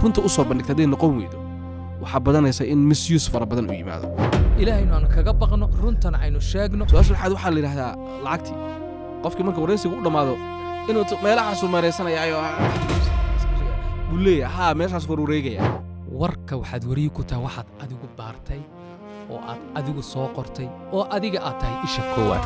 Runta usoo bandhigta hadday noqon weydo, waxaa badanaysa in misuse fara badan u yimaado. Ilaahaynu aanu kaga baqno, runtana aynu sheegno. Su-aasha lixaad waxaa la yidhahdaa lacagtii qofkii marka waraysigu u dhammaado inuu meelahaasu meeraysanayaayo buu leeyahay, haa, meeshaas warwareegaya. Warka waxaad weriye ku tahay waxaad adigu baartay oo aad adigu soo qortay oo adiga aad tahay isha koowaad.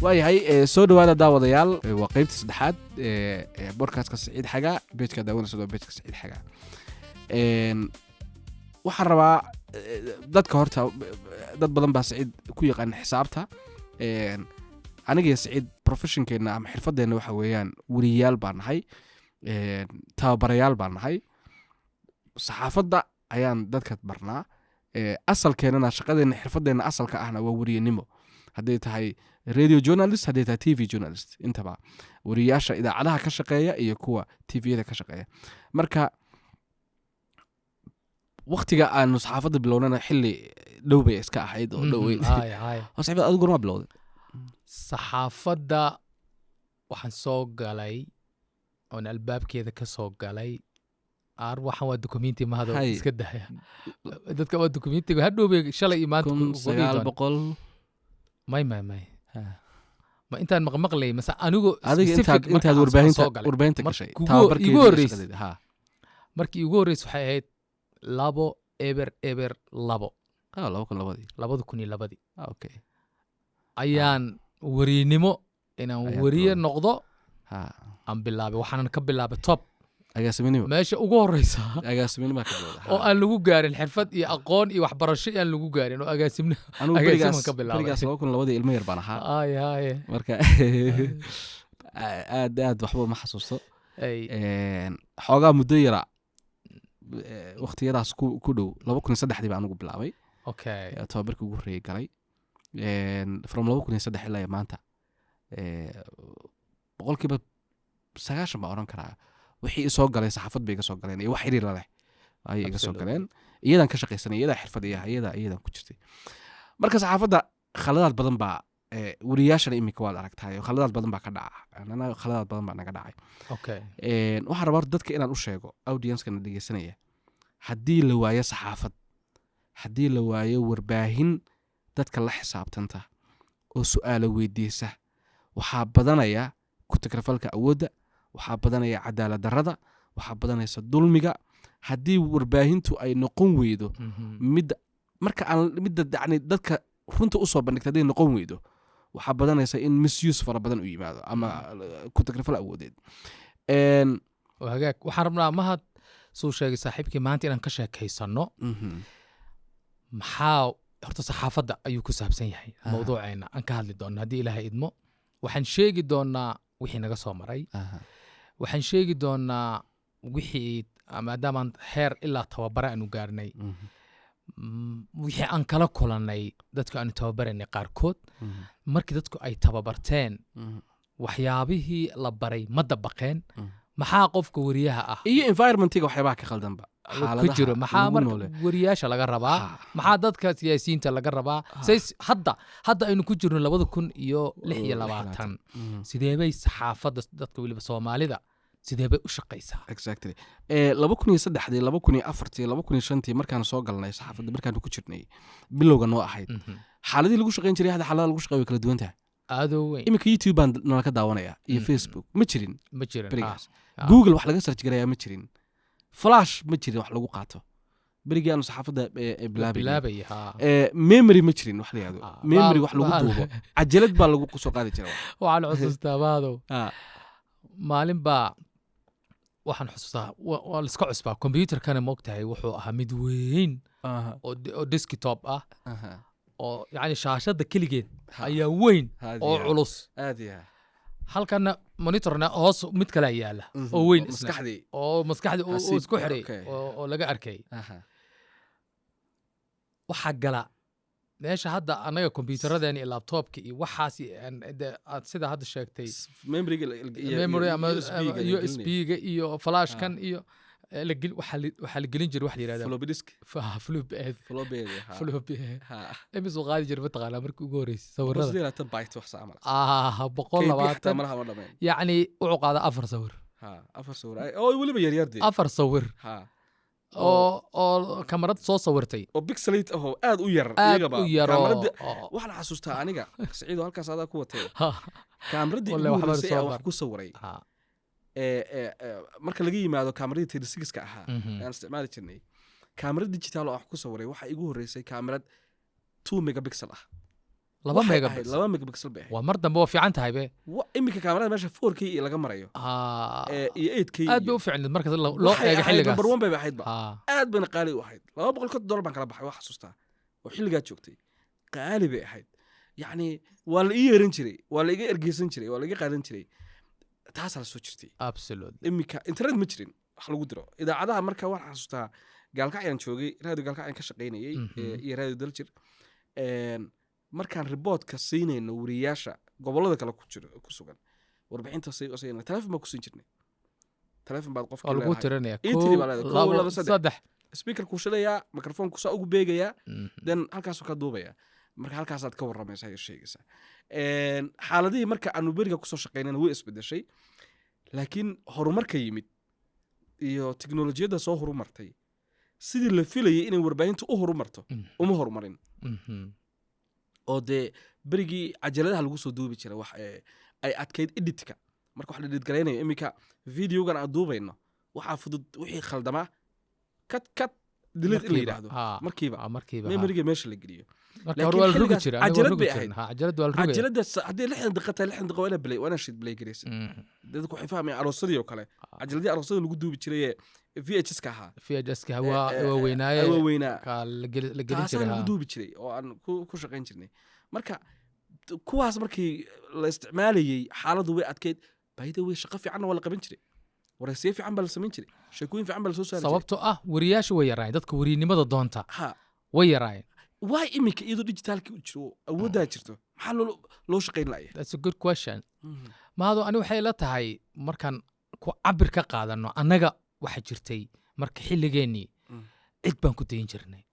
Waayahay, soo dhowaada daawadayaal. Waa qeybta saddexaad ee podcastka Saciid Xagaa. Pageka daawanaysa waa pageka Saciid Xagaa. Waxaan rabaa dadka horta, dad badan baa Saciid ku yaqaan xisaabta. Aniga iyo Saciid professionkeenna ama xirfadeenna waxa weeyaan weriyaal baan nahay, tababarayaal baan nahay, saxaafadda ayaan dadka barnaa. Asalkeennana shaqadeenna, xirfadeenna asalka ahna waa weriyanimo, hadday tahay radio journalist, hadday tahay TV journalist, intaba weriyaasha idaacadaha ka shaqeeya iyo kuwa TV-yada ka shaqeeya. Marka waktiga aanu saxaafadda bilownana xilli dhow bay iska ahayd oo dhow. Haya, haya. Saxiibada, adigu goormaa bilowday? Saxaafadda waxaan soo galay oon albaabkeeda ka soo galay aar waxaan waa dukumenti mahado. Hay. Iska daya dadka, waa dukumentiga hadhow bay shalay iyo maanta kun ku dhihi sagaal doonaan. boqol May, may, may, ma intaan maqmaqlayay mase anigu Adiga specific intaad marka intaad aan warbaahinta soo galay. Warbaahinta gashay tababarkeedii iigu iyo horreysay. shaqadeedii, ha. Markii iigu horreysay waxay ahayd 2002. Ah, 2002-dii. 2002-dii. Ah, okay. Ayaan weriynimo inaan Ayaad weriye bilowday. noqdo Ha. aan bilaabay, waxaanan ka bilaabay top Agaasimnimo. meesha ugu horeysa Agaasimnimo ka bilowday, ha. oo aan lagu gaarin xirfad iyo aqoon iyo waxbarasho aan lagu gaarin oo agaasimno Anigu agaasiman berigaas ka bilaabay. Berigaas 2002-dii ilmo yar baan ahaa. Ay, ay. Marka aad aad waxba ma xasuusto. Ay. Xoogaa muddo yara, waqtiyadaas ku dhow 2003-dii baan anigu bilaabay. Tababarkii ugu horreeyay galay. From 2003 ilaa iyo maanta, 90% baan oran karaa wixii isoo galay saxaafad bay iga soo galeen iyo wax xiriir la leh ayay iga soo galeen. Iyadan ka shaqaysanay, iyadaa xirfad iyo iyadan ku jirtay. Marka saxaafadda khaladaad badan baa, weriyaashana iminka waad aragtaay, khaladaad badan baa ka dhaca. Anana khaladaad badan baa naga dhacay. Waxaan rabaa horta dadka inaan u sheego, audiencekana dhegeysanaya, haddii la waayo saxaafad, haddii la waayo warbaahin dadka la xisaabtanta oo su'aalo weydiisa, waxaa badanaya ku-tagrafalka awoodda, waxaa badanaya cadaalad darrada, waxaa badanaysa dulmiga. Haddii warbaahintu ay noqon weydo midda marka aan midda yacni dadka runta usoo bandhigta hadday noqon weydo, waxaa badanaysa in misuse fara badan u yimaado ama ku-tagrafal awoodeed. Oo hagaag, waxaan rabnaa mahad suu sheegay saaxiibkii maanta inaan ka sheekaysano maxaa horta saxaafadda ayuu ku saabsan yahay mawduuceena aan ka hadli doonno haddii Ilaahay idmo. Waxaan sheegi doonaa wixii naga soo maray. Waxaan sheegi doonaa wixii, maadaamaan heer ilaa tababare aanu gaarnay, wixii aan kala kulannay dadka aanu tababaranay qaarkood. Markii dadku ay tababarteen, waxyaabihii la baray ma dabaqeen? Maxaa qofka weriyaha ah iyo environmentiga waxyaabaha ka khaldanba ku xaaladaha jiro, maxaa lagu marka noole. weriyaasha laga rabaa? Maxaa dadka siyaasiyiinta laga rabaa? Say hadda aynu ku jirno 2026, sidee bay saxaafadda dadka weliba Soomaalida sidee bay u shaqaysaa? Exactly. 2003-dii, 2004-tii, 2005-tii markaan soo galnay saxaafadda, markaanu ku jirnay bilowga noo ahayd, xaaladii lagu shaqayn jiray hadda xaaladaha lagu shaqeeyo way kala duwan tahay. Aadoo weyn. Iminka YouTube baan nala ka daawanaya iyo Facebook ma jirin Ma jirin. berigaas. Google wax laga search garayaa ma jirin, flash ma jirin wax lagu qaato berigii aanu saxaafadda bilaabaynay. Bilaabaya, ha. Memory ma jirin wax la yihahdo memory wax lagu duubo, cajalad baa lagu soo qaadi jiray. Waxaan xusuustaa maadow, maalin baa waxaan xusuustaa waa la iska cusbaa computerkana, moogtahay, wuxuu ahaa mid weyn oo desktop ah oo yacni shaashadda keligeed ayaa weyn oo culus. Aad iyo aad. Halkana monitorna hoos mid kalaa yaala oo weyn oo isna. Maskaxdii. Oo maskaxdii uu isku xiray oo laga arkay. Waxaa gala Meesha hadda annaga kombiyuutaradeen iyo laptopka iyo waxaas iyo dee aad sida hadda sheegtay memoryga memory ama USB-ga. USB-ga iyo flashkan iyo waxaa la gelin jiray wax la yidhahda floppy disk. Floppy. Floppy. Floppy. Ha. Imisuu qaadi jiray mataqaanaa markii ugu horreysay sawirada? 128 byte wax camal. Ah, boqol KB xataa labaatan malaha ma dhamayn. Yacni wuxuu qaadaa afar sawir. Ha, afar sawir. Oo weliba yaryar dee. Afar sawir oo kamarad soo sawirtay. Oo pixelate ahoo aad u yar. Aad iyagaba u yar oo waxaan xasuustaa aniga, Saciido, halkaas adaa ku watay kaamaradii Walle ugu waxbaan horreysay soo ee wax bar. ku sawiray ee ee ee, marka laga yimaado kaamaradi 36ka ahaa aan isticmaali jirnay, kaamarad digital oo wax ku sawiray waxaa igu horreysay kaamarad 2 megapixel ah. 2 Waxay ahayd megapixel. 2 megapixel bay ahayd. Waa mar dambe, waa fiican tahay be. Iminka kaamarada meesha 4K iyo laga marayo iyo 8K Aad bay u fiicneed marka loo waxay eego ahayd xilligaas. Number one bay ahaydba. Aad bayna qaali u ahayd. $250 baan kala baxay, waa xasuustaa, oo xilligaa joogtay qaali bay ahayd. Yacni waa la ii yeeran jiray, waa la iga ergeysan jiray, waa la iga qaadan jiray. Taasaa la soo jirtay. Iminka internet ma jirin wax lagu diro idaacadaha. Marka waxaan xasuustaa Gaalkacyaan joogay, raadiyo Gaalkacyaan ka shaqaynayay iyo raadiyo Daljir. Markaan reportka siinayno wariyaasha gobollada kale ku jiro ku sugan, warbixinta siinayno, telefon baan ku siin jirnay. Telefon baad qofkii Waa lagu leedahay. tirinaya. Ii tiri Kow, baa leedahay. Kow, labo, labo, saddex. saddex. Speaker kuu shidayaa, microphone saa ugu beegayaa, then halkaasuu ka duubaya. Marka halkaasaad ka warramaysaa iyo sheegaysaa. Xaaladihii marka aanu beriga kusoo shaqaynayna way isbedeshay, laakiin horumarka yimid iyo tiknolojiyadda soo horumartay sidii la filayay inay warbaahintu u horumarto uma horumarin. Oo dee berigii cajaladaha lagu soo duubi jiray wax ay adkayd editka. Marka wax la edit garaynayo, iminka videogan aan duubayno waxaa fudud wixii khaldamaa cut, cut, delete in la Markiiba, yidhaahdo markiiba markiiba, ha. Memoryga meesha la geliyo. Marka hore Laakiin waa la rogi xilligaas jiray, aniga waan cajalad rogi bay jirin. ahayd. Ha, cajalad waa la rogaya. Cajalada haddii 60 daqiiqa tahay, 60 daqiiqa waa inaa play, waa inaa shid play garaysid. Dadku waxay fahmayaan aroosadii oo kale, cajaladii aroosadii lagu duubi jiray ee VHS ka ahaa. VHS-ka waa weynaaye. Waa weynaa. Ka la gelin Taasaa jiray, lagu ha. duubi jiray oo aan ku shaqayn jirnay. Marka kuwaas markii la isticmaalayey xaaladdu way adkayd. By the way, shaqo fiicanna waa la qaban jiray, waraysiyo fiican baa la samayn jiray, sheekooyin fiican baa la soo saari jiray. Sababtoo ah wariyaashu way yaraayeen, dadka wariynimada doonta way yaraayeen. Waa iminka iyadoo dijitaalkii u jiro, awooddaa jirto, maxaa loo shaqayn la'ya? That's a good question, Mahado. Ani waxay la tahay markaan ku cabir ka qaadano annaga waxa jirtay marka xilligeennii, cid baan ku dayin jirnay,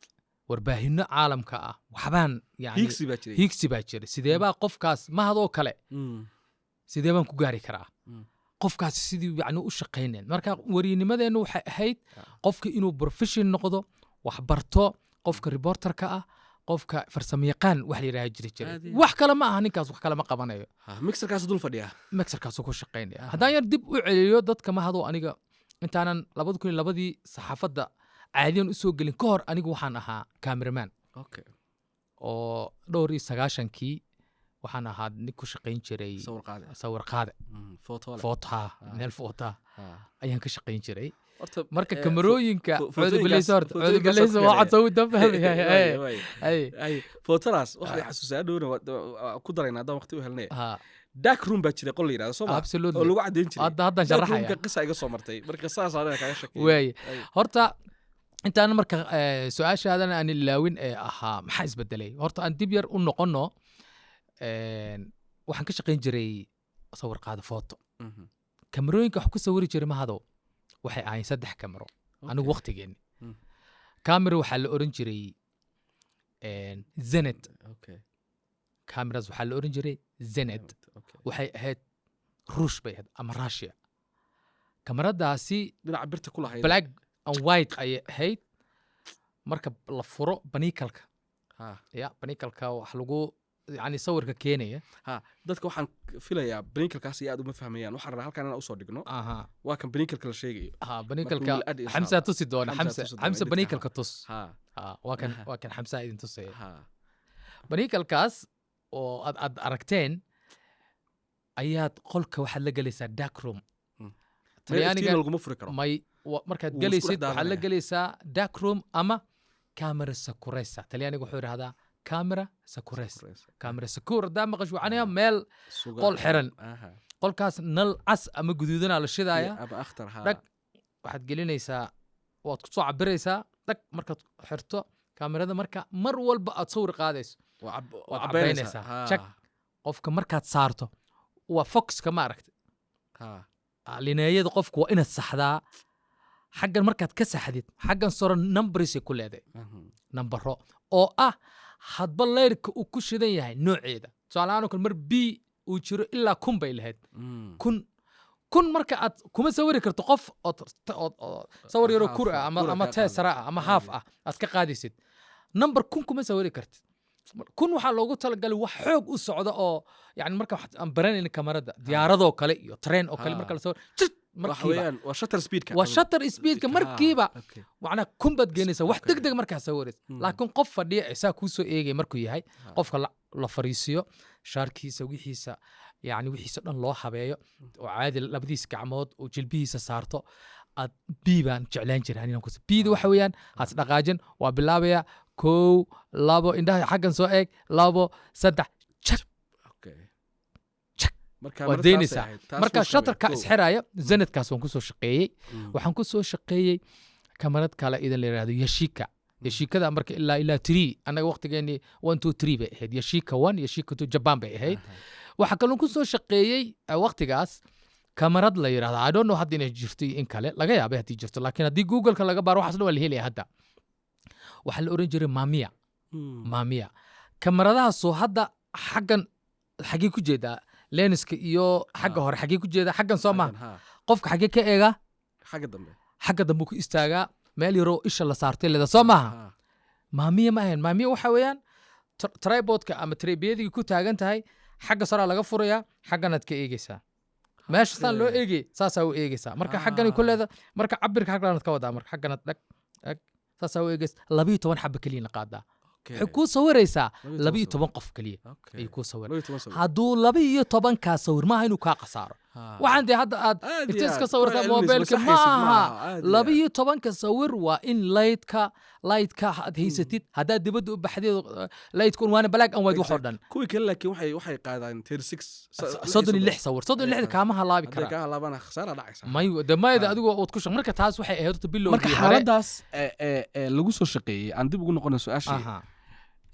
warbaahinno caalamka ah waxbaan yani Hiigsi baa jiray. Hiigsi baa jiray. Sideebaa qofkaas Mahadoo kale sidee baan ku gaari karaa qofkaasi, sidii yani u shaqaynayn? Marka wariynimadeennu waxay ahayd qofka inuu profession noqdo, wax barto, qofka reporterka ah, qofka farsamayaqaan wax la yidhaha jiri jiray. Aad iyo Wax kale ma aha, ninkaas wax kale ma qabanayo. Ha, mixerkaas dul fadhiya. Mixerkaasuu ku shaqaynaya. Haddaan yar dib u celiyo dadka, Mahadoo, aniga intaanan 2002-dii saxaafadda caadiyan usoo gelin ka hor, anigu waxaan ahaa cameraman. Oo dhowr iyo sagaashankii waxaan ahaa nin ku shaqayn jiray sawir qaade. Sawir qaade. Photo le. Foota, meel foota ayaan ka shaqayn jiray. Horta Marka kamarooyinka footooyinkaas cudubileyso horta footooyinkaas cudubileyso ku waa yaraya. cad soo dambahaya. Waaye, waaye. Ay. Ay, footadaas waxay xasuusaa dhowna waa ku darayna haddaan waqti u helnay. Dark room baa jiray, qol la yidhahdo, soo ma? Absolutely. Oo lagu caddayn jiray. Haddaan Dark sharaxaya. roomka qisa iga soo martay, marka saas adana kaaga shakeeyay. Waaye. Ay. Horta intaan marka su-aashaadan aan ilaawin ee ahaa maxaa isbedelay, horta aan dib yar u noqono. Waxaan ka shaqayn jiray sawir qaada, photo. Kamarooyinka wax ku sawiri jiray, Mahadow, waxay ahayn saddex kamaro anigu waqtigeenni. Kamera waxaa la oran jiray Zenit. Cameras waxaa la oran jiray Zenit. Waxay ahayd Ruush bay ahayd ama Russia kamaradaasi. Dhinaca birta ku lahayd. Black and white ayay ahayd. Marka la furo baniikalka, ya baniikalka wax lagu yani sawirka keenaya. Ha, dadka waxaan filayaa baniikalkaas iyo aad uma fahmayaan. Waxaan rabaa halkan inaan usoo dhigno. Waa kan baniikalka la sheegayo. Ha, baniikalka. Marka wiil aad insha Xamsa Allah. tusi doona. Xamsa Xamsa tusi doona, Xamsa edit-ka. Baniikalka tus. Ha, waa kan. Waa kan Xamsa idin tusaya. Baniikalkaas oo aad aragteen ayaad qolka waxaad la gelaysaa dark room. Meel Talyaaniga iftiin laguma furi karo. May markaad Wuu isku gelaysid dhex waxaad la daadanaya. gelaysaa dark room ama camera sicurezza. Talyaaniga wuxuu yidhahdaa camera sicurezza. Camera sicura haddaa maqash waxaanaya meel Suga. qol xiran. Qolkaas nal cas ama guduudanaa la shidaaya. Ama akhtar, ha. Dhag waxaad gelinaysaa, waad ku soo cabiraysaa dhag markaad xirto. Kaamirada marka mar walba aad sawir qaadayso, waa waad cabeynaysaa. cabeynaysaa. Check. Qofka markaad saarto waa focuska, ma aragta? Lineeyada qofku waa inaad saxdaa. Xaggan markaad ka saxdid, xaggan sore numbersay ku leedahay, nambaro oo ah hadba leyrka uu ku shidan yahay nooceeda. Tusaale ahaan oo kale, mar B uu jiro ilaa 1000 bay lahayd. 1000 marka aad kuma sawiri karto qof ood sawir yaroo Half kur ah ama kura ama ka tee qaado. Sare ah ama half ah aad ka qaadaysid number 1000 kuma sawiri kartid. 1000 waxaa loogu talagalay wax xoog u socda oo yani marka wax aan baranaynin kamarada, diyaaradoo kale iyo train oo kale, marka la sawir jit Waxa markiiba. weeyaan waa shutter speedka. Waa shutter speedka markiiba. Macnaa 1000 baad geenaysaa wax deg deg markaa sawiraysa. Laakiin qof fadhiya ee saa kuu soo eegaya markuu yahay, qofka la fariisiyo, shaarkiisa, wixiisa, yani wixiisa dhan loo habeeyo oo caadi, labadiisa gacmood oo jilbihiisa saarto, aad B baan jeclaan jiray inaan ku Bda waxa weeyaan has dhaqaajin. Waa bilaabaya: kow, labo, indhaha xaggan soo eeg, labo, saddex, jag. Check. Marka Waad martaasay deynaysaa. ahayd. Taas Marka wuu qabay. shutterka Kow. isxiraya. Zenithkaas waan kusoo shaqeeyey. Waxaan kusoo shaqeeyey kamarad kale idan la yidhahdo Yashica. Yashicada marka ilaa three, annaga waqtigeenii one, two, three bay ahayd. Yashica one, Yashica two, Japan bay ahayd. Waxaa kaloo kusoo shaqeeyey waqtigaas kamarad la yidhahdo, I don't know hadda inay jirto iyo in kale, laga yaabay haddii jirto, laakiin haddii Googleka laga baaro waxaas dhan waa la helaya hadda. Waxaa la oran jiray Mamiya. Mamiya kamaradahaasoo hadda xaggan xaggee ku jeedaa lenska iyo xagga hore xaggee ku jeedaa? Xaggan soo maha? Xaggan, ha. Qofka xaggee ka eegaa? Xagga dambe. Xagga dambe ku istaagaa, meel yaroo isha la saartay leeda, soo maaha? Mamiya ma ahayn. Mamiya waxa weeyaan tripodka ama trebiyadii ku taagan tahay, xagga saraa laga furayaa, xagganaad ka eegeysaa. Meesha saan loo eegay saasaa u eegeysaa. Marka xaggani ku leeda, marka cabirka xagganaad ka wadaa, marka xagganaad dhag dhag saasaa u eegeysa. 12 xaba keliyana qaadaa. Waxay kuu sawiraysaa 12 labiyo sawir. toban qof keliya ayay kuu sawir. 12 sawir. Hadduu 12-kaa sawir maaha inuu kaa khasaaro. Waxaan dee hadda aad Aad inta iyo iska aad. sawirtaa Ku celcelinaysa, mobilka ma masaxaysid aha. maaha. Aad iyo 12-ka sawir waa in lightka aad haysatid. Haddaad dibadda u baxdeed, lightka un waana black and white waxoo dhan. Kuwii kale laakiin waxay qaadaan 36 36 sawir, 36 kaama halaabi Hadday karaa. kaa halaabana khasaara dhacaysa. May de mayda adigu waad ku shaq. Marka taas waxay ahayd horta bilowgii Marka hore. xaaladaas ee lagu soo shaqeeyey, aan dib ugu noqona su-aashii.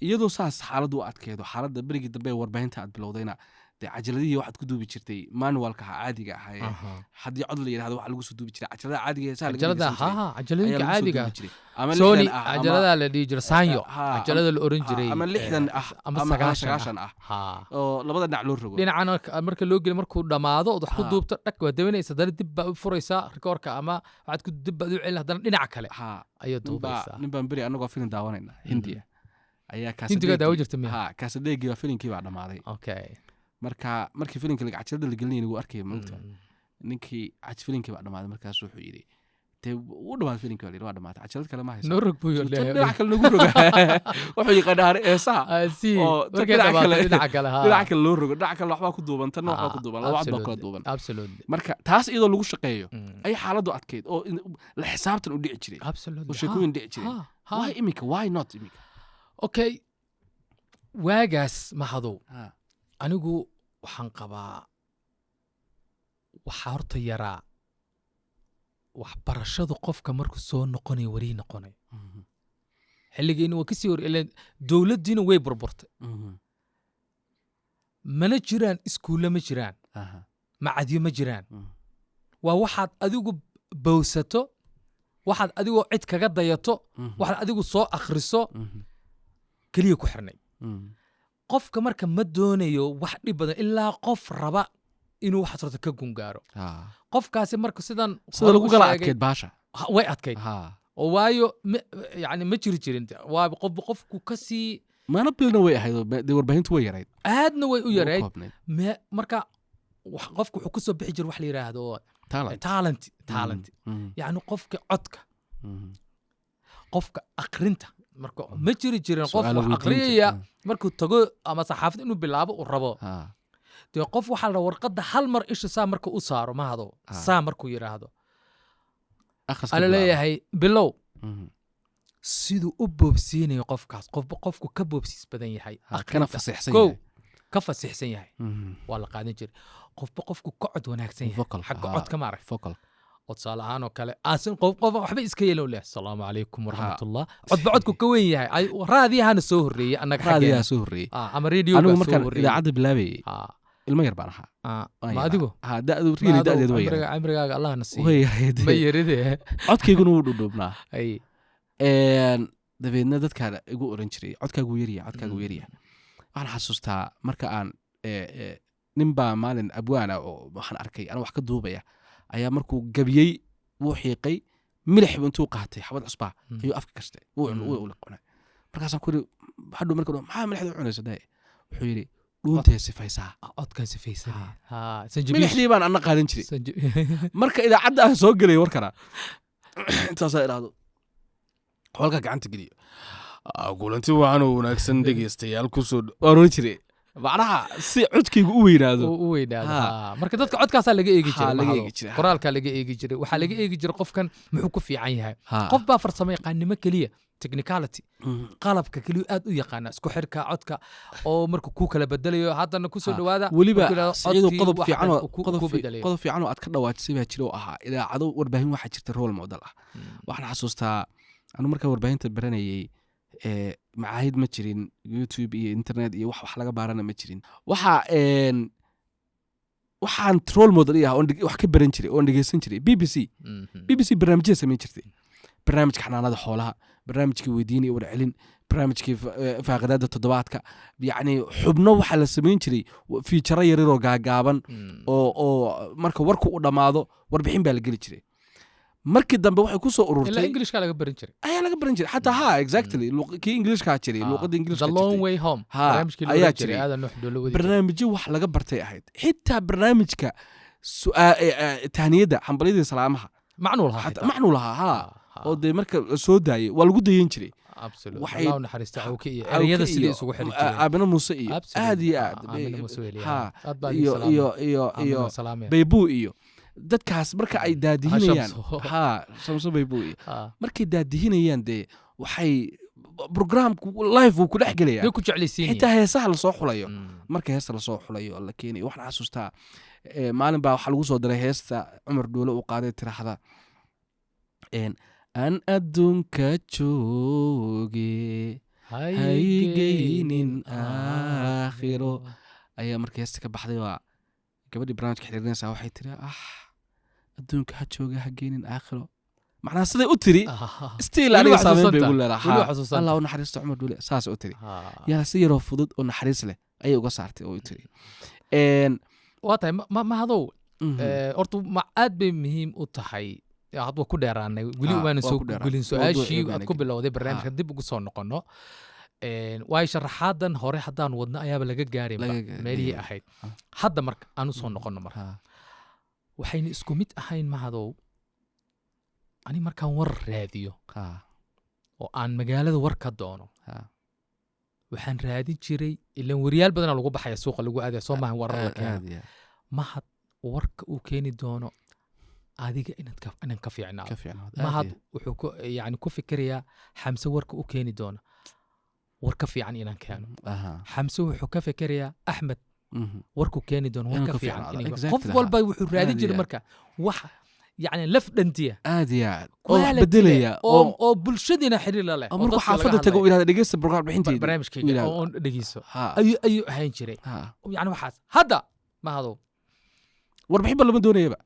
Iyadoo saas xaaladdu u adkeedo, xaaladda berigii dambe ee warbaahinta aad bilowdayna dee cajaladihii waxaad ku duubi jirtay manualka ahaa, caadiga ahaa ee haddii cod la yidhahdo waxaa lagu soo duubi jiray cajalada caadiga ee saa laga Cajalada dhegeysan jiray ha, cajaladooyinka ayaa lagu soo caadiga duubi jiray. Ama Sony 60 ah, cajalada la dhihi jiray Sanyo, cajalada la oran jiray ama 60 ah ama ama 90 90 ah oo labada dhinac loo rogo. Dhinacana marka loo geliyo, markuu dhammaado ood wax ku duubto, dhag waa dawanaysa, haddana dib baa u furaysaa rikoorka ama waxaad ku dib baad u celin, haddana dhinaca kale ayaad duubaysaa. Nin baan beri annagoo filim daawanayna Hindiya ayaa Hindigaa daawo jirta miya? Ha, kaasadeegii baa filimkii baa dhammaaday. Marka markii filimka cajalada la gelinayay wuu arkaya, maogta? Ninkii filinkii baa dhammaaday. Markaas wuxuu yidhi, dee wuu dhamaaday filinkii, baa la yidhi, waa dhamaatay, cajalad kale ma haysa. Noo rog buu Tan leeyahay. dhinac kale nagu roga, wuxuu yaqaanaa heesaha See. oo tan Markay dhinaca dhamaato kale dhinaca kale ha. Dhinac kale loo rogo, dhinac kale waxbaa ku duuban, tanna waxbaa ku duuban, laba cod baa kala duuban. Marka taas iyadoo lagu shaqeeyo ay xaaladdu adkeyd oo la xisaabtan u dhici jiray oo sheekooyin dhici jireen, why imika? Why not imika? Okay, waagaas mahadow, anigu waxaan qabaa waxaa horta yaraa waxbarashadu. Qofka markuu soo noqonayo, warii noqonayo, xilligeeni waa kasii hor ileen dowladdiina way burburtay. Mana jiraan iskuulle, ma jiraan macadyo, ma jiraan. Waa waxaad adigu bowsato, waxaad adigoo cid kaga dayato, waxaad adigu soo akhriso keliya ku xirnay. Qofka marka ma doonayo wax dhib badan ilaa qof raba inuu waxaas horta ka gungaaro. Qofkaasi marka sidan Sida hore lagu u kala sheegay, adkeyd baasha. Way adkayd oo waayo yani ma jiri jirin, waa qof qofku kasii Mana bilna way ahayd oo dee warbaahintu way yarayd. Aadna way u Way yarayd. koobnayd. Marka qofku wuxuu kusoo bixi jiray wax la yidhaahdo Talent. Talent, yacni qofka codka, qofka akrinta. Marka ma jiri jirin qof Su'aalo wax weydiinta. aqriyaya markuu tago ama saxaafad inuu bilaabo uu rabo. Dee qof waxaa la warqadda hal mar isha saa marka u saaro mahado, saa markuu yidhaahdo Akhriska ala bilaabo. leeyahay bilow. Siduu u boobsiinayo qofkaas, qofba qofku ka boobsiis badan yahay Ha, kana akhrinta, fasixsan kow yahay. ka fasixsan yahay, waa la qaadan jiray. Qofba qofku ka cod wanaagsan yahay Vocal, xagga ha. codka, ma arag Vocal. Oo tusaale ahaan oo kale aasin qof qof waxba iska yeelin leh, "Asalaamu calaykum waraxmatullah," codba codku ka weyn yahay. Raadiyahana soo horreeyey annaga xaggeena. Raadiyaa soo horreeyey. Ama radioga Anigu soo markaan horreeyey. idaacadda bilaabayay ilmo yar baan ahaa. Waan Ma yaraa. adigu? Ha, da'du Ma really adigu, da'deedu way yaray. Cimrigaaga Allahna siiyo. Way yarayd. Ma yaride. Codkayguna wuu dhudhuubnaa. Ay. Dabeedna dadkaa igu oran jiray, "Codkaagu wuu yaryahay, codkaagu wuu yaryahay." Waxaan xasuustaa marka aan nin baa maalin abwaana oo waxaan arkay anaa wax ka duubaya ayaa markuu gabiyey wuu xiiqay, milix buu intuu qaatay, xabad cusbaa ayuu afka gashtay, wuu wuu cunay. Markaasaan ku yidhi hadhow marka, "Maxaa milixda u cunaysa?" Daye wuxuu yidhi, "Dhuuntay sifaysaa." Codkan sifaysanaya. Ha, sanjabiil. Milixdii baan anna qaadan jiray. Marka idaacadda aan soo gelay warkana intaasaa idhaahdo, halkaa gacanta geliyo, "Kulanti wacan oo wanaagsan dhegeystayaal, kusoo," waan oran jiray, macnaha si codkaygu u weynaado. U weynaado. Ha. Ha. Marka dadka codkaasaa laga eegi Ha, jiray, laga Mahado. eegi jiray, ha. Qoraalkaa laga eegi jiray, waxaa laga eegi jiray qofkan muxuu ku fiican yahay. Ha. Qof baa farsamo yaqaanimo keliya, technicality, qalabka keliya aad u yaqaana, isku xirka codka oo marka kuu kala bedelayo, haddana kusoo Ha. dhawaada Weliba markuu yidhahdo Siciidow, codkii qodob wax fiican dhan oo uu ku bedelayo. Qodob fiican oo aad ka dhawaajisay baa jira oo ahaa idaacado, warbaahin waxaa jirta role model ah. Waxaan xasuustaa anu markaa warbaahinta baranayay, macaahid ma jirin, YouTube iyo internet iyo wax laga baarana ma jirin. Waxa waxaan role model ii ah oon wax ka baran jiray oon dhegeysan jiray BBC. BBC barnaamijyada samayn jirtay, barnaamijka xanaanada xoolaha, barnaamijkii weydiin iyo warcelin, barnaamijkii faaqidaada toddobaadka, yacni xubno waxaa la samayn jiray fiijaro yaryaroo gaagaaban oo marka warku u dhammaado warbixin baa la geli jiray. Markii dambe waxay ku soo Ilaa ururtay Englishka laga baran jiray. Ayaa laga baran jiray xataa, ha, exactly. Kii Englishkaa jiray, luuqadda Englishka The Long jirtay. Way Home Ha, barnaamijkii la ayaa oran jiray jiray. Aadan Nuux Dhoolo wadi jiray. Barnaamijyo wax laga bartay ahayd, xitaa barnaamijka tahniyadda, hambalyadii, salaamaha. Macnuu lahaa xataa xitaa. Macnuu lahaa, ha. Ha. Oo dee marka la soo daayay waa lagu dayan jiray. Absolutely. Waxay Allah u naxariista Cawke iyo Cawke ereyada sidii iyo isugu xiri jireen. Aabina Muuse iyo Absolutely. aad iyo aad. Aamina Muuse Weliye. Ha. Aad baa idin Iyo salaamay. iyo Aamina iyo waan salaamaya. Baybuu iyo dadkaas marka ay daadihinayaan. Shamso. Ha, Shamso Baybuu iyo markay daadihinayaan dee waxay programku live wuu ku dhex gelayaa. Way ku jeclaysiinayaan. Xitaa heesaha lasoo xulayo, marka heesta lasoo xulayo oo la keenayo, waxaan xasuustaa maalin baa waxaa lagu soo daray heesta Cumar Dhuule uu qaaday, tiraxda "Aan adduunka jooge haygeynin aakhiro," ayaa markii heesta ka baxday baa gabadhii barnaamijka xiriirinaysaa waxay tiri, "Adduunka ha jooga, ha geynin aakhiro." Macnaha siday u tiri still Weli aniga waa saameyn bay xasuusantaa. igu leedahay. Weli waa xasuusantaa. Allah u naxariisto Cumar Dhuule, saas u tiri. Yaa si yaroo fudud oo naxariis leh ayay uga saartay oo u tiri. Waa tahay, mahadow. Horta ma aad bay muhiim u tahay, hadda waa ku dheeraanay weli, waanan Waa soo ku dheeraanay. gelin su-aashii Mawduucii aad ku baana bilowday barnaamijka, dib ugu soo noqono. Waayo sharaxaadan hore haddaan wadno ayaaba laga gaarinba Laga gaarin. meelihii ahayd. Hadda marka aan usoo noqono marka, waxayna isku mid ahayn, mahadow. Ani markaan war raadiyo oo aan magaalada war ka doono, waxaan raadin jiray, ilan wariyaal badanaa lagu baxaya, suuqa lagu aadaya, soo maahan warar la keeno. Aad iyo aad. Mahad warka uu keeni doono adiga inaan ka fiicnaado. Ka fiicnaado. Aad Mahad iyo wuxuu ku yani ku fikirayaa Xamse warka u keeni doono war ka fiican inaan keeno. Xamse wuxuu ka fikirayaa Axmed warku keeni doono war Inuu ka ka fiican fiicnaado. qof walba wuxuu raadin Aad jiray iyo aad. marka wax yani laf dhantiya Aad iyo aad, oo wax quality leh, bedelaya oo bulshadiina xiriir la leh, oo oo markuu dadka laga xaafadda tago hadlayo. uu yidhahdo, "Dhegeysta program bixinteyda." Barnaamijkayga uu yidhahdo. oo dhegeyso ayuu ahaan jiray. Yani waxaas hadda mahadow Warbixin ba lama doonayaba.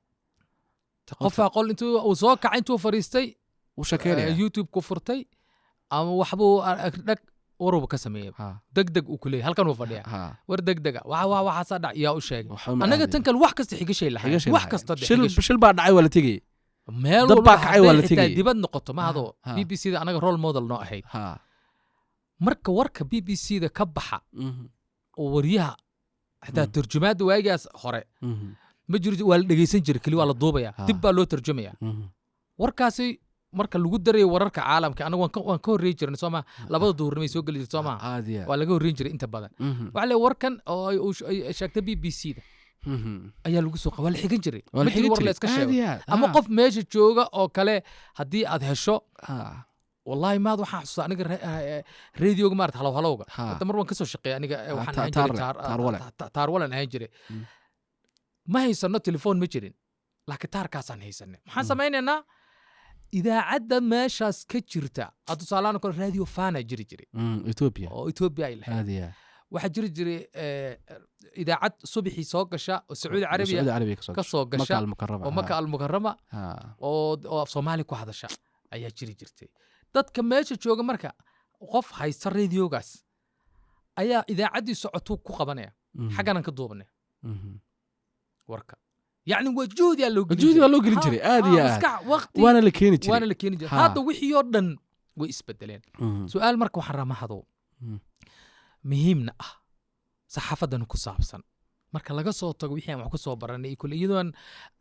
Qofaa qol intuu uu soo kacay, intuu fariistay, Wuu shekeynaya. YouTube ku furtay ama waxbuu dhag waruba ka sameeyey, deg deg uu ku leeyahay, halkan uu fadhiya, war deg dega waxa waxaasaa dhac, yaa u sheegay. Waxba ma Annaga aadaya. tan kale wax kasta xigashay lahayn, Xigashay wax lahaayeen. kasta de Shil xigasho. Shil baa dhacay, waa la tegayay. Meel Dab walba baa kacay, waa hadday la xitaa tegayay. dibad noqoto, mahadoo, BBC da anaga role model noo ahayd. Marka warka BBC da ka baxa oo waryaha xitaa turjumaadda waagaas hore ma jiro, waa la dhegeysan jiray keli, waa la duubaya, dib baa loo tarjumaya. Warkaasi marka lagu darayo wararka caalamka, anaga waan ka horreyn jirnay, soo maa? Labada duhurnimay soo geli jirtay, soo maa? Aad iyo aad. Waa laga horreyn jiray inta badan. Waxaa leeyahay warkan oo ay sheegtay BBC da ayaa lagu soo waa la xigan jiray. Waa la Ma jiro xigan war la jiray. iska Aad sheego iyo aad. ama qof meesha jooga oo kale haddii aad hesho. Wallahi maad waxaan xasuustaa aniga radioga maarata, halow halowga. Hadda mar waan kasoo shaqeeyay aniga, waxaan ahaan jiray Taarwale. Taarwalan ahaan jiray. Ma haysano telefoon, ma jirin. Laakiin taarkaasaan haysanay. Maxaan samaynaynaa? Idaacadda meeshaas ka jirta, tusaalahaan kale, Radio Fana jiri jiray. Ethiopia. Oo Ethiopia ay lahayd. Aad iyo aad. Waxaa jiri jiray idaacad subaxii soo gasha oo Sacuudi Carabiya Sacuudi Carabiya kasoo ka soo Maka gasha Almukarama. Oo Maka Almukarama oo af Soomaali ku hadasha ayaa jiri jirtay. Dadka meesha jooga marka, qof haysta radiogaas ayaa idaacaddii socotuu ku qabanaya. Xagganan ka duubanay warka, yacni waa juhdiyaa loo gelin. Juhdi baa loo gelin jiray, aad iyo aad. Maskax, waqti. Waana la keeni jiray. Waana la keeni jiray. Hadda wixii oo dhan way isbedeleen. Su-aal marka waxaan rabaa, Mahadow, muhiimna ah, saxaafadan ku saabsan, marka laga soo tago wixii aan wax ku soo baranay iyo kule, iyadoo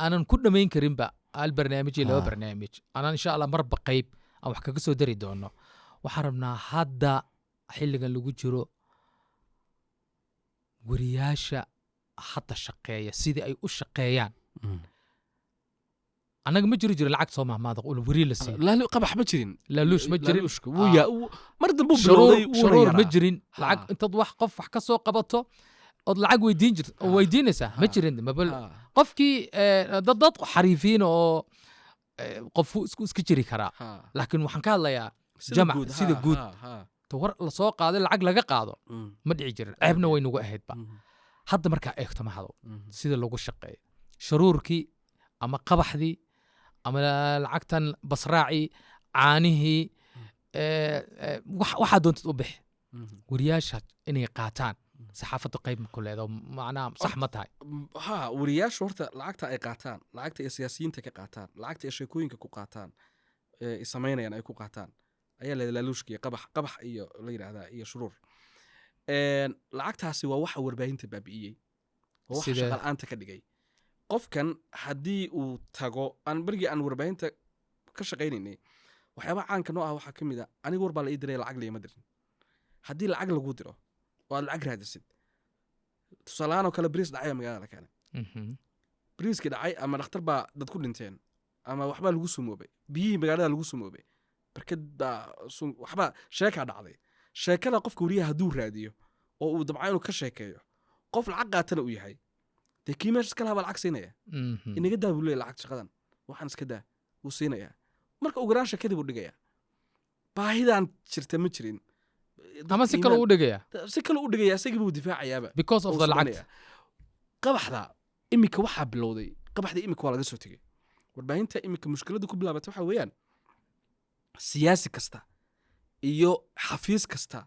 aanan ku dhammayn karinba hal barnaamij iyo laba barnaamij, aanan insha Allah marba qayb aan wax kaga soo dari doono, waxaan rabnaa hadda xilligan lagu jiro wariyaasha hadda shaqeeya sidii ay u shaqeeyaan. Annaga ma jiri jirin lacag soo mahmaada weri la siiyo. Qabax ma jirin. Laaluush ma jirin. Laaluushka wuu mar dambe uu shuruur bilowday, wuuna shuruur ma yaraa. jirin. Lacag intaad wax qof wax ka soo qabato ood lacag weydiin jirto oo weydiinaysaa ma jirin mabal. Qofkii dad xariifiin oo qofku isku jiri karaa, laakiin waxaan ka hadlayaa sida jamac, guud, sida guud. Ta war lasoo qaaday lacag laga qaado ma dhici jirin, ceebna way nagu ahaydba. Hadda markaa eegto, Mahado, sida lagu shaqeeyo, shuruurkii ama qabaxdii ama lacagtan basraacii caanihii, waxaa doontid u bixi, wariyaasha inay qaataan saxaafadda qayb ma ku leedo? Macnaha sax ma tahay? Ha, wariyaashu horta lacagta ay qaataan, lacagta ay siyaasiyiinta ka qaataan, lacagta ay sheekooyinka ku qaataan, ee ay samaynayaan ay ku qaataan ayaa la laaluushka iyo qabax iyo la yidhaahdaa iyo shuruur. Lacagtaasi waa waxa warbaahinta baabi'iyey, waa waxa Sidee? shaqa la'aanta ka dhigay. Qofkan haddii uu tago, aan berigii aan warbaahinta ka shaqaynaynay, waxyaabaha caanka noo ah waxaa ka mid a, aniga war baa la ii diray, lacag liima dirin. Haddii lacag lagu diro oo aad lacag raadisid, tusaale ahaan oo kale, bariis dhacay magaalada la keenay, bariiskii dhacay ama dhakhtar baa dad ku dhinteen ama waxbaa lagu sumoobay, biyihii magaalada lagu sumoobay, barkad baa waxbaa sheekaa dhacday. Sheekada qofka wariyaha hadduu raadiyo oo uu dabca inuu ka sheekeeyo, qof lacag qaatana uu yahay, dee kii meesha iska lahaa baa lacag siinaya. Inaga daa buu leeyahay lacag, shaqadan waxaan iska daa wuu siinayaa. Marka ugu yaraan sheekadii buu dhigayaa. Baahidan jirta ma jirin. Ama si kale u dhigaya. Si kale u dhigaya, isagii buu difaacayaaba because of oo the suganaya. Lacagta. Qabaxda imika waxaa bilowday, qabaxda imika waa laga soo tegey. Warbaahinta imika mushkiladda ku bilaabatay waxaa weeyaan siyaasi kasta iyo xafiis kasta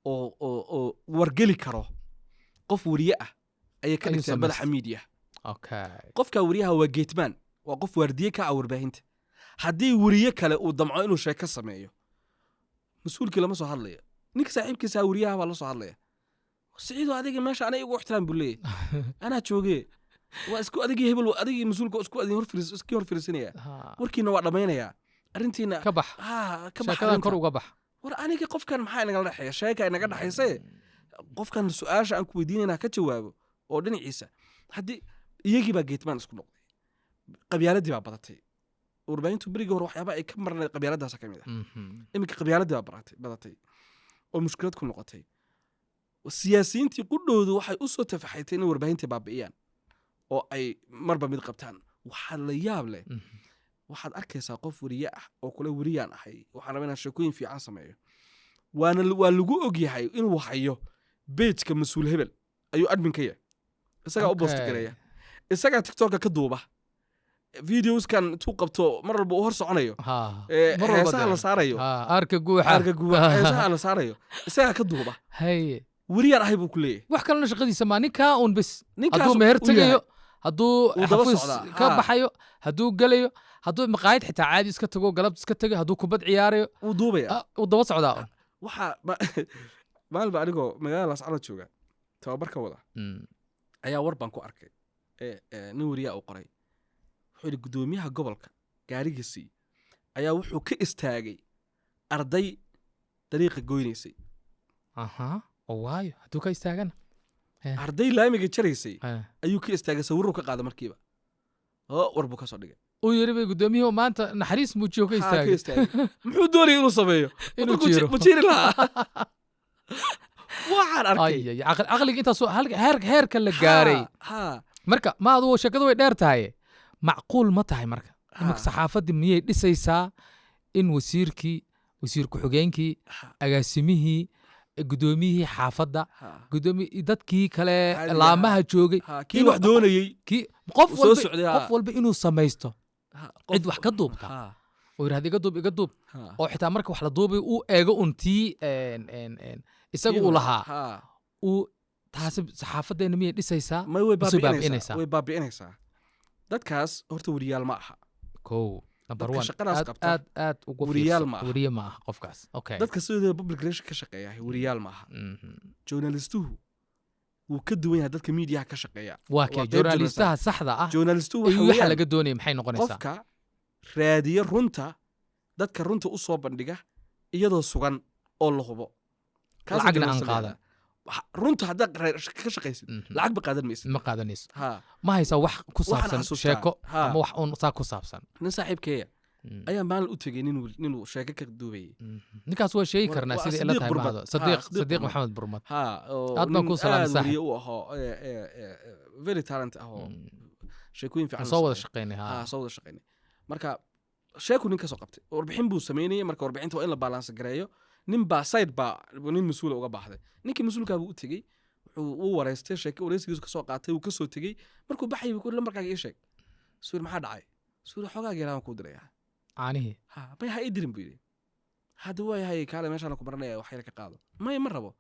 oo wargeli karo qof wariye ah ayay ka ayuu dhigteen madaxa samaystay. Media. Qofka wariyaha waa gateman, waa qof waardiye ka ah warbaahinta. Haddii wariye kale uu damco inuu sheeko sameeyo, mas-uulkii lama soo hadlayo, ninka saaxiibkiisa wariyaha baa la soo hadlaya. "Siciido, adiga meesha aniga igu ixtiraam," buu leeyahay, "anaa joogee." Waa isku adigii hebel, adigii mas-uulka isku adin hor fariis, iskii hor fariisinaya. Warkiina waa dhammaynayaa arrintiina. Ka bax. Ha ka bax sheekadan arrinta. Kor uga bax. War aniga qofkan maxaa inagala dhexeeya? Sheeka inaga dhexayse, qofkan su-aasha aan ku weydiinayna ka jawaabo oo dhinaciisa. Haddii iyagii baa gateman isku noqday, qabyaaladii baa badatay. Warbaahintu berigii hore waxyaaba ay ka marnayd qabyaaladaasa ka mid ah. Iminka qabyaaladii baa badatay oo mushkilad ku noqotay. Siyaasiyiintii qudhoodu waxay u soo tafaxaytay inay warbaahinta baabi'iyaan oo ay marba mid qabtaan. Waxaa la yaab leh, waxaad arkaysaa qof wariye ah oo kule, "Wariyaan ahay, waxaan rabaa inaan sheekooyin fiican sameeyo." Waana waa lagu ogyahay inuu hayo page-ka mas-uul hebel, ayuu admin ka yahay, isagaa u post gareeya, isagaa TikToka ka duuba videoskan intuu qabto, mar walba uu hor soconayo, mar walba heesaha la saarayo. Aarka guuxa. Aarka guuxa, heesaha la saarayo isagaa ka duuba. Wariyaan ahay buu ku leeyahay. Wax kalena shaqadiisa maa, ninkaa uun bes. Ninkaas hadduu meher uu yahay. tegayo, hadduu Uu daba xafiis socdaa, ka baxayo, hadduu gelayo, hadduu maqaayad xitaa caadi iska tago, galab iska tagayo, hadduu kubad ciyaarayo, wuu duubaya. Uu daba socdaa un. Waxaa maalin ba anigoo magaalada Laascanood jooga, tababar ka wada, ayaa war baan ku arkay ee nin wariyaa uu qoray. Wuxuu yidhi guddoomiyaha gobolka gaarigiisii ayaa wuxuu ka istaagay arday dariiqa goynaysay. Aha, oo waayo hadduu ka istaagana? Arday laamiga jaraysay ayuu ka istaagay, sawiruu ka qaaday markiiba oo war buu ka soo dhigay. Uu yiri bay guddoomiyuhu maanta naxariis muujiyo, ka Haa, ka istaagay. istaagay. Muxuu doonayay inuu sameeyo? Inuu Markuu jiiro. Ma jiiri lahaa? Waxaan arkay Ay, ay, caqliga intaasoo heerka la gaaray. Ha. Marka ma adugu sheekadu way dheer tahay. Macquul ma tahay marka imika saxaafaddii miyay dhisaysaa in wasiirkii, wasiir ku-xigeenkii, agaasimihii, gudoomiyihii xaafadda, gudoomi dadkii kale, Caadiga laamaha joogay, kii wax doonayey, kii qof uu soo walba, socday, qof walba inuu samaysto cid wax ka duubta oo yidhahda iga duub, iga duub, oo xitaa marka wax la duubay uu eego un tii isaga uu lahaa uu taasi, saxaafaddeena miyay dhisaysaa May, way mise baabi'inaysaa. Baabi'inaysaa. Way baabi'inaysaa. Dadkaas horta weriyaal ma aha. Kow, number Dadka one, shaqadaas aad qabta aad aad ugu weriyaal fiirso. ma aha. Weriye ma aha qofkaas, okay. Dadka sidooda public relation ka shaqeeya weriyaal ma aha. Journalistuhu wuu ka duwan yahay dadka miidiyaha ka shaqeeya. Waa kee Waa qayb. Journalistaha saxda ah Journalistuhu iyo waxa waxa weeyaan laga doonaya maxay noqonaysaa? Qofka raadiya runta, dadka runta u soo bandhiga iyadoo sugan oo la hubo. Kaasaa Lacagna aan journalist la qaadan. yidhahdaa. Runta haddaad ka shaqaysid, lacag ba qaadan maysid. Ma qaadanayso. Ha. Ma haysaa wax ku Waxaan saabsan xasuustaa, sheeko ama wax uun saa ku saabsan? Nin saaxiibkeeya ayaa maalin u tegey ninuu sheeko ka duubayay. Ninkaas waa sheegi karnaa Waa sidai ila Sadiiq tahay. Burmad. Mahado Ha, Sadiiq. Sadiiq Sadiiq Burmad. Maxamed Burmad. Ha, oo Aad baan nin kuu salaamay, aad saaxiib. weriye u ahoo very talent ah oo sheekooyin fiican Aan soo wada sameeya. shaqeynay, ha. Ha, soo wada shaqeynay. Marka sheeku nin ka soo qabtay, warbixin buu sameynayay. Marka warbixinta waa in la balance gareeyo. Nin baa side baa nin mas-uula uga baahday. Ninkii mas-uulkaa buu u tegey, wuxuu u wareystay, sheeke wareysigiisu kasoo qaatay, wuu kasoo tegey. Markuu baxayay buu ku yidhi, "Lambarkaaga ii sheeg." Suur, "Maxaa dhacay?" Suur, "Xogaaga yaraan kuu dirayaa." Caanihii. Ha, may, ha ii dirin buu yidhi. "Hadda waayahay, kaale meeshaan ku baranaya, wax yar ka qaado." "Maya, ma rabo."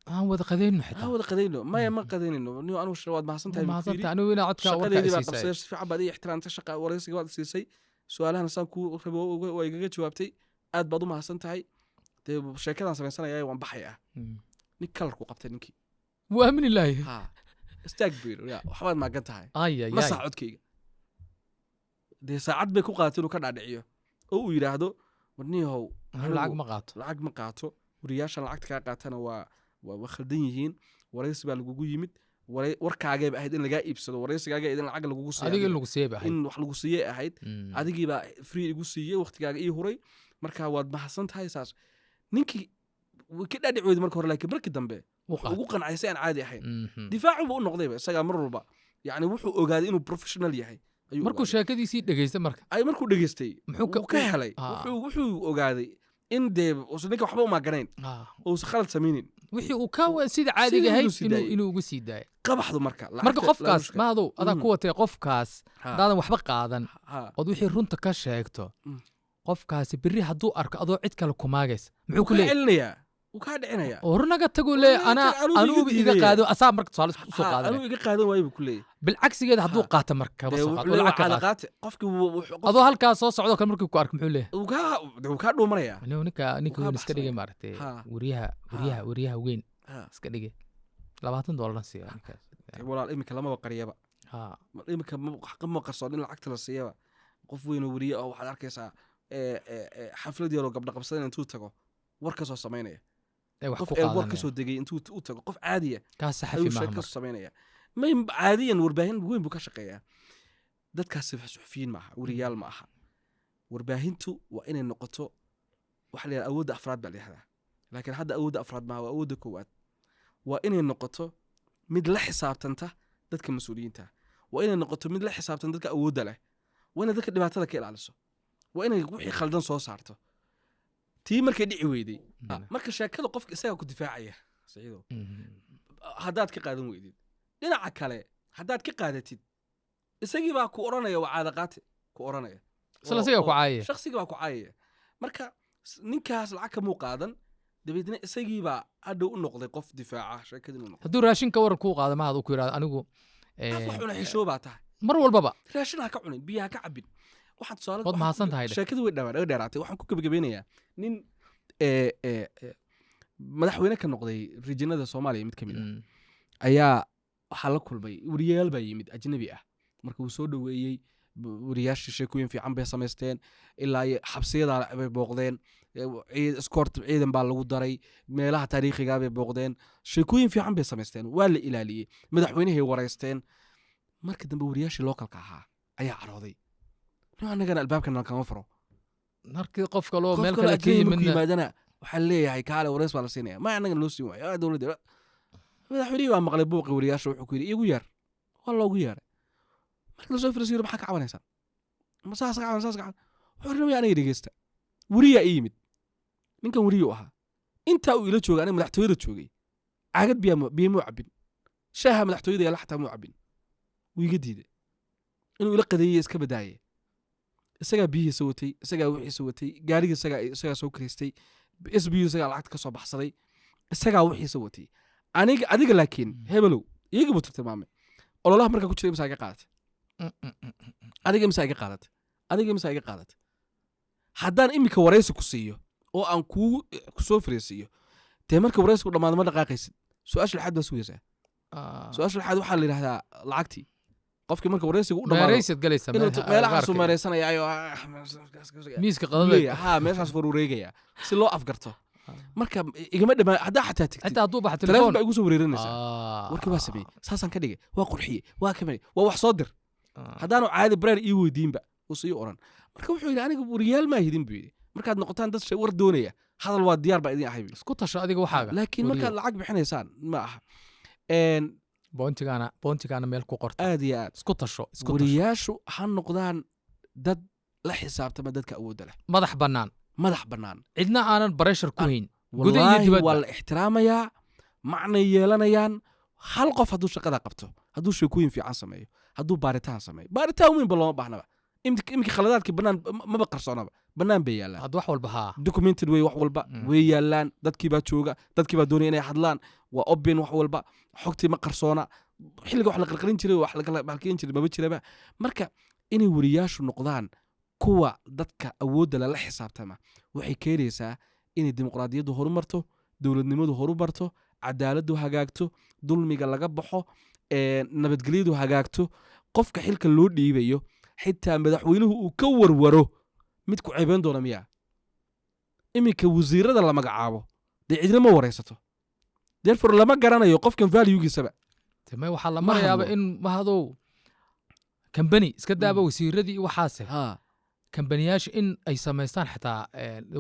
Aan wada qadayno Ha, xitaa. wada qadayno? Maya, ma qadaynayno. Niyo anigu waad mahadsan tahay buu ku yidhi. Mahadsantahay, anigu inaa codkaa warkaa Shaqadeydii baa isiisay. qabsaday, si fiican baad ii ixtiraamtay, shaqa wareysiga baad siisay, su-aalahan saan kuu rabo waa igaga jawaabtay, aad baad u mahadsan tahay. Dee sheekadaan samaysanaya, waan baxayaa. Nin kalarku qabtay ninkii. Wuu aamini lahay. Ha, "Istaag," buu yidhi. "Ya, waxbaad maagan tahay." Ay ay Ma ay. sax codkayga. Dee saacad bay ku qaadatay inuu ka dhaadhiciyo oo uu yidhaahdo, "Warniyahow, Anigu lacag ma qaato." Lacag ma qaato. Wariyaashan lacagta kaa qaatana waa khaldan yihiin. Waraysi baa lagugu yimid, warkaagayba ahayd in lagaa iibsado, waraysigaaga ahayd in lacag lagugu siiyo. Adiga in lagu siiyey ba ahayd. In wax lagu siiyey ahayd. Adigii baa free igu siiyey, waqtigaaga ii huray, marka waad mahadsan tahay." Saas ninkii way ka dhaadhici weyday marka hore, laakiin markii dambe Wuu qaatay. ugu qancay si aan caadi ahayn. Difaacuba u noqdayba isagaa mar walba. Yacni wuxuu ogaaday inuu professional yahay ayuu Markuu ogaaday. sheekadiisii dhegeystay marka. Ay, markuu dhegeystay Muxuu wuu ka helay. Wuxuu ogaaday in dee uusan ninka waxba umaaganayn, uusan khalad samaynin. Wixii uu ka sida caadiga Sidii ahayd inuu sii daayay. Inuu ugu sii daayay. Qabaxdu marka Marka lacagta qofkaas laaluushka. maadow adaa ku watay qofkaas, haddaadan waxba qaadan ood wixii runta ka sheegto, qofkaasi berri hadduu arko adoo cid kale kumaagaysa, muxuu ku Wuu kaa leeyahay? celinayaa, wuu kaa dhicinayaa. Oo runaga taguu leeyahay. Runaga Anaa tag, anuuba iga anuuba iga diidaya. qaado asaa marka tusaale usoo Ha, qaadanaya. "Anuu iga qaadan waayo," buu ku leeyahay. Bilcagsigeeda hadduu qaato marka kaba Dee soo wuxuu qaado oo leeyahay lacag ka waa qaato. caada qaate qofkii Adoo halkaas soo socdo kale markii ku arko, muxuu leeyahay? Dee wuu kaa dhuumanayaa. Anigu ninka Wuu kaa weyn iska dhigay baxsanaya. maaragtay. Wariyaha weyn iska dhigay, $20 siiya ninkaas. Dee walaal, iminka lamaba qariyaba. Iminka ma qarsoon in lacagta la siiyaba. Qof weyn oo weriye oo waxaad arkaysaa xaflad yaroo gabdha qabsadan intuu tago war ka soo samaynaya. Ee wax Qof ku ee war ka qaadanaya. soo degay intuu u tago, qof caadiya Kaas saxafi ayuu maaha sheeko marka. kasoo samaynaya. May, caadiyan warbaahin weyn buu ka shaqeeyaa. Dadkaasi suxufiyiin maaha, weriyaal ma aha. Warbaahintu waa inay noqoto waxa la yidhahda awoodda afraad baa la yidhahdaa, laakiin hadda awoodda afraad maaha, waa awoodda koowaad. Waa inay noqoto mid la xisaabtanta dadka mas-uuliyiinta ah. Waa inay noqoto mid la xisaabtan dadka awoodda leh. Waa inay dadka dhibaatada ka ilaaliso. Waa inay wixii khaldan soo saarto. Tii markay dhici weyday, marka sheekada qofka isagaa ku difaacaya, Saciidow, haddaad ka qaadan weydid. Dhinaca kale haddaad ka qaadatid, isagii baa ku odhanaya waa caada qaate ku odhanaya. Isla isagaa ku caayaya. Shakhsigii baa ku caayaya. Marka ninkaas lacag kamuu qaadan, dabeedna isagii baa hadhow u noqday qof difaaca sheekadii inuu noqdo. Hadduu raashin ka waran kuu qaado mahad uu ku yidhahdo anigu Qof wax cuna xishoo baa tahay. Mar walbaba. Raashin ha ka cunin, biyo ha ka cabin. Waxaan tusaale Waad waxaan mahadsan tahay dheh. Sheekadu way dhawaan, way dheeraatay. Waxaan ku gebagabeynayaa nin ee, ee, ee, madaxweyne ka noqday regionada Soomaaliya mid ka mid ah ayaa waxaa la kulmay wariyayaal baa yimid ajnabi ah. Marka uu soo dhoweeyey wariyaashii, sheekooyin fiican bay samaysteen, ilaa iyo xabsiyadaa bay booqdeen, escort ciidan baa lagu daray, meelaha taariikhigaa bay booqdeen, sheekooyin fiican bay samaysteen, waa la ilaaliyey, madaxweynahay wareysteen. Marka dambe wariyaashii localka ahaa ayaa carooday, "No, annagana albaabkan kama furo." Markii qof kaloo Qof meel kaloo kale ka ajnabi markuu yimidna yimaadana waxaa leeyahay kaale, wareys baa la siinaya. Ma annagana loo siin waayo? Dowladda. Madaxweynihii baa maqlay buuqii wariyaasha. Wuxuu ku yidhi, "Iigu yeer." Waa loogu yeeray. Marka lasoo fariisiyo, maxaa ka cabanaysaan? Ma saas ka caban, saas ka caban? Wuxuu rabaya aniga dhegeysta. Weriyaa ii yimid, ninkan weriyuu ahaa. Intaa uu ila joogay, aniga madaxtooyada joogay, caagad biyaa biyo muu cabin, shaaha madaxtooyada yaalla xataa muu cabin. Wuu iga diiday inuu ila qadeeyey, iska badaaye. Isagaa biyihiisa watay, isagaa wixiisa watay, gaarigii isagaa soo karaystay, SBU isagaa lacagta ka soo baxsaday, isagaa wixiisa watay. Aniga adiga laakiin hebelow iyagii buu tilmaamay. Ololaha markaa ku jiray imsaa iga qaadatay? Adiga imsaa iga qaadatay? Adiga imsaa iga qaadatay? Haddaan iminka waraysi ku siiyo oo aan kuu kusoo fariisiiyo, dee marka waraysigu dhammaado ma dhaqaaqaysid. Su-aasha lixaad baa sugaysaa. Su-aasha lixaad waxaa la yidhahdaa lacagtii. Qofkii marka waraysigu u dhamaado meeraysid galaysa. Inuu meelahaasu meeraysanaya ayo miiska qadada. Leeyahay, ha, meeshaas wareegaya si loo afgarto. Marka igama dhamaa haddaa xataa tagtid. Xitaa hadduu baxa telefoon telefoon baa igu soo wareerinaysaa. Warkii waa sameeyey, saasaan ka dhigay, waa qurxiyey, waa kamay, waa wax soo dir. Haddaanu caadi breer ii weydiinba uusa ii oran. Marka wuxuu yidhi, aniga wariyaal maa hidin buu yidhi. Markaad noqotaan dad war doonaya, hadal waa diyaar baa idin ahay buu yidhi. Isku tasho adiga waxaaga. Laakiin wariyo. Markaad lacag bixinaysaan ma aha. Boontigaana meel ku qorta. Aad iyo aad. Isku tasho, isku tasho. Wariyaashu ha noqdaan dad la xisaabtama dadka awoodda leh. Madax bannaan. Madax bannaan. Cidna aanan pressure ku hayn, guda iyo wallaahi dibadba. Waa la ixtiraamayaa, macnay yeelanayaan. Hal qof hadduu shaqada qabto, hadduu sheekooyin fiican sameeyo, hadduu baaritaan sameeyo, baaritaan weynba looma baahnaba. Iminka khaladaadkii bannaan maba qarsoonaba, bannaan bay yaallaan. Had wax walba haa. Documented wey wax walba. Way yaallaan, dadkii baa jooga, dadkii baa doonaya inay hadlaan, waa open wax walba, xogtii ma qarsoona. Xilliga wax la qarqarin jiray, wax lakala halkeyn jiray maba jiraba. Marka inay wariyaashu noqdaan kuwa dadka awoodda lala xisaabtama waxay keenaysaa inay dimuqraadiyaddu horumarto, dowladnimadu horumarto, cadaaladdu hagaagto, dulmiga laga baxo, nabadgelyadu hagaagto. Qofka xilka loo dhiibayo, xitaa madaxweynuhu uu ka warwaro mid ku ceebeyn doona miyaa. Iminka wasiirada la magacaabo dee cidina ma wareysato, therefore lama garanayo qofkan valuegiisaba. May, waxaa la Ma marayaaba hadlo. in mahadow kambani iska daaba wasiiradii iyo waxaase, kambaniyaasha in ay samaystaan xitaa,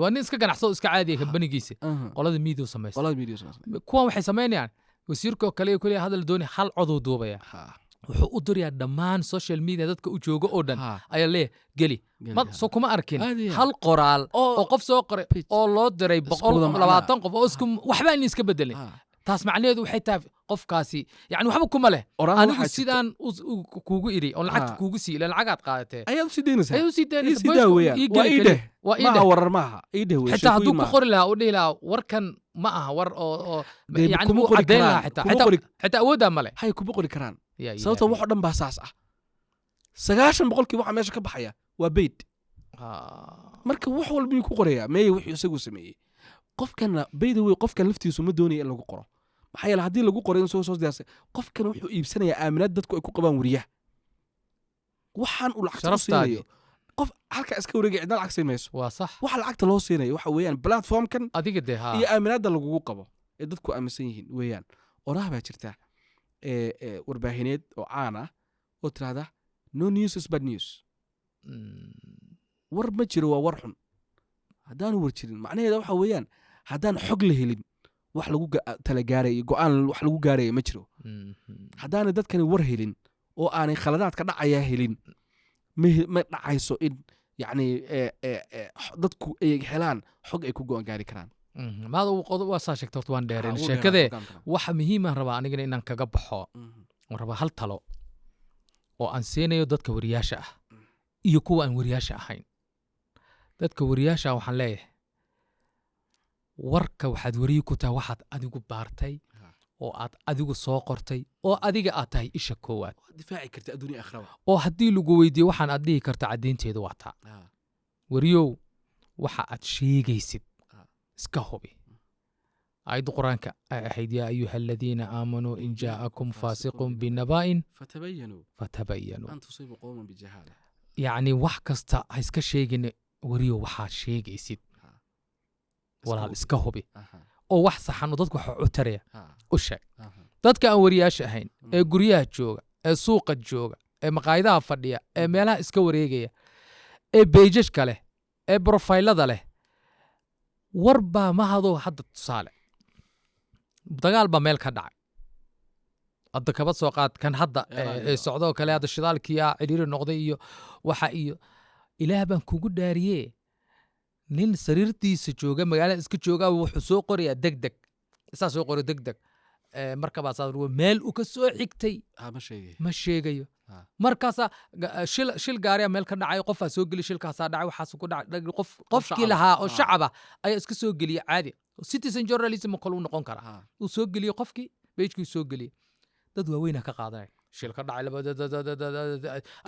waa nin iska ganacsado, iska caadiya, kambanigiisa qolada media samaysta. Qolada media samaysta. Kuwan waxay samaynayaan, wasiirka oo kale keliya hadal dooni, hal coduu duubaya, wuxuu u dirayaa dhammaan social media dadka u jooga oo dhan. Ayaa leeyahay geli. Geli, ma ha. soo kuma arkin Aad iyo aad. hal qoraal oo oo qof soo qoray page. oo loo diray Isku 120 wada macnaa. qof oo isku waxba in iska bedelin. Taas macnaheedu waxay tahay qofkaasi yani waxba kuma leh. Oraah anigu waxaa jirta. Sidaan kuugu iri oon lacagta kuugu sii, ilaan lacagaad qaadatee. Ayaad usii daynaysaa. Ayaad usii daynaysaa. Ii sii Boysku daa weeyaan. ii Waa geli ii keliya. dheh. Waa ii Maaha dheh. Warar maaha, ii dheh wey. Xitaa Sheekooyin hadduu ku maaha. qori lahaa, u dhihi lahaa warkan ma aha war oo Dee yani kuma wuu qori caddayn karaan. lahaa xitaa. Kuma Xitaa awooddaa male. Hay, kuma qori karaan. Yaa Sababta Ilaahay. wax oo dhan baa saas ah. 90% waxa meesha ka baxaya waa paid. Marka wax walba miyuu ku qorayaa? Meeye wuxuu isagu sameeyey qofkana? By the way, qofkan laftiisu ma doonaya in lagu qoro. Maxaa yeele, haddii lagu qoro in soo diyaarsay, qofkan wuxuu iibsanayaa aaminaad dadku ay ku qabaan weriyaha. Waxaan uu lacagta u Sharaftaadii. siinayo qof halkaa iska wareegaya, cidna lacag siin mayso. Waa sax. Waxa lacagta loo siinayo waxa weeyaan platformkan adiga dee haa iyo aaminaadda lagugu qabo ee dadku aaminsan yihiin weeyaan. Oraha baa jirta ee warbaahineed oo caan ah oo tirahda, "No news is bad news." War ma jiro waa war xun. Haddaanu war jirin, macnaheeda waxa weeyaan haddaan xog la helin, wax lagu tala gaaraya, go'aan wax lagu gaaraya ma jiro. Haddaanay dadkani war helin oo aanay khaladaadka dhacaya helin, ma dhacayso in yacni dadku ay helaan xog ay ku go'aan gaari karaan. Maada uu qodob waa saa sheegta, horta waan dheereen wuu sheekadee. dheeraa, go'aan Waxa muhiimaan rabaa anigana inaan kaga baxo, waan rabaa hal talo oo aan siinayo dadka wariyaasha ah iyo kuwa aan wariyaasha ahayn. Dadka wariyaasha ah waxaan leeyahay, warka waxaad wariye ku tahay waxaad adigu baartay oo aad adigu soo qortay oo adiga aad tahay isha koowaad. Waad difaaci karta adduunya akhraba. Oo haddii lagu weydiiyo waxaan aad dhihi karta caddaynteedu waa taa. Wariyow, waxa aad sheegaysid iska hubi. Aayadda Qur-aanka ay ahayd, yaa ayuha aladiina aamanuu in jaa'akum faasiqun binaba'in fatabayanuu fatabayanuu an tusiibuu qowman bijahaala. Yacni wax kasta ha iska sheegin wariyo. Waxaad sheegaysid, walaal, iska hubi oo wax saxan oo dadku wax u taraya u sheeg. Dadka aan wariyaasha ahayn ee guryaha jooga, ee suuqa jooga, ee maqaayadaha fadhiya, ee meelaha iska wareegaya, ee pages-ka leh, ee profile-ada leh, war baa mahadoo. Hadda tusaale, dagaal baa meel ka dhacay. Hadda kaba soo qaad kan hadda Iran ee socdo kale, hadda shidaalkii aa cidhiiri noqday iyo waxa iyo Ilaah baan kugu dhaariye, nin sariirtiisa jooga, magaalada iska jooga, wuxuu soo qorayaa deg deg, isaa soo qoro deg deg. Markabaa saa meel uu ka soo xigtay. Ha, ma sheegay. Ma sheegayo. Markaasaa shil gaariya meel ka dhacay, qofaa soo geli, shilkaasaa dhacay, waxaas ku dhacay, qof qofkii shacab. lahaa oo shacaba ayaa iska soo geliya. Caadi citizen journalism oo kale uu noqon karaa. Uu soo geliyey qofkii page-kii soo geliyey, dad waaweynaa ka qaadanaya, shil ka dhacay laba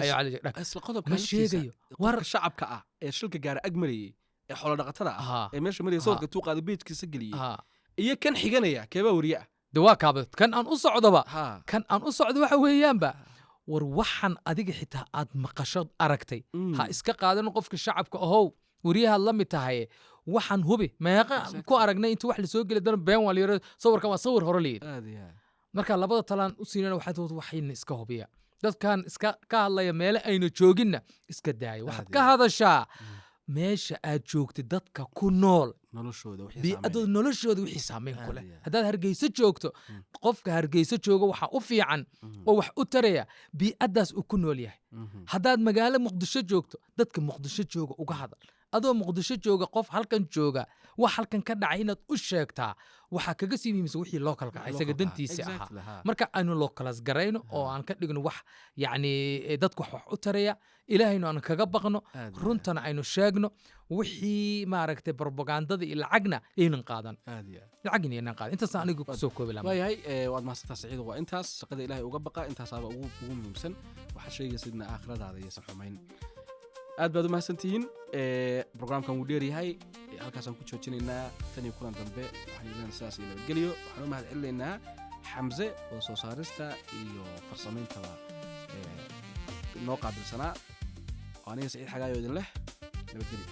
ayaa cali Isla qodobka ma laftiisa, sheegayo war. Qofka shacabka ah ee shilka gaara ag marayey ee xoolo dhaqatada ah ee meesha marayay, sawirka tuu qaaday page-kiisa geliyey iyo kan xiganaya, keebaa weriye ah? De waa kaaba kan aan u socdoba. Kan aan u socdo waxa weeyaanba, war waxan adiga xitaa aad maqasho, aragtay, ha iska qaadan. Qofka shacabka ahow, weriyahaad la mid tahay, waxaan hubi. Meeqa ku aragnay inta wax lasoo geli dana been waa la yidhi, sawirkan waa sawir hore la yidhi. Aad iyo aad. Marka labada talaan u siinana waxaa tahay, waxayna iska hubiya. Dadkan iska ka hadlaya meele ayna jooginna iska daaya. Waxaad Aad ka iyo aad. hadashaa meesha aad joogtid, dadka ku nool, noloshooda wixii bii'adooda, saameynaya. noloshooda wixii saameyn ku Aad leh. iyo aad. Haddaad Hargeyso joogto, qofka Hargeyso jooga waxaa u fiican oo wax u taraya bii'addaas uu ku nool yahay. Haddaad magaalo Muqdisho joogto, dadka Muqdisho jooga uga hadal. Adoo Muqdisho jooga, qof halkan jooga wax halkan ka dhacay inaad u sheegtaa waxaa kaga sii muhiimsan wixii localka ah, isaga Localka ah. dantiisa ahaa. Exactly, ha. Marka aynu localize garayno oo aan ka dhigno wax yacni dadku wax u taraya, Ilaahaynu aan kaga baqno, Aad iyo aad. runtana aynu sheegno. Wixii maaragtay propagandada iyo lacagna aynan qaadan. Aad iyo aad. Lacagna aynan qaadan. Intaas aniga kusoo koobi lahaa. Waayahay, waad mahadsantaa, Saciid. Waa intaas. Shaqada Ilaahay uga baqa, intaasaaba ugu muhiimsan. Waxaad sheegaysidna aakhiradaada iyaysan xumayn. Aad baad u mahadsantihiin. Programkan wuu dheeryahay, halkaasaan ku joojinaynaa. Tan iyo kulan dambe waxaan idin sidaas iyo nabadgelyo. Waxaan u mahad celinaynaa Xamse oo soo saarista iyo farsameyntaba noo qaabilsanaa. Oo aniga Saciid Xagaayo idin leh nabadgelyo.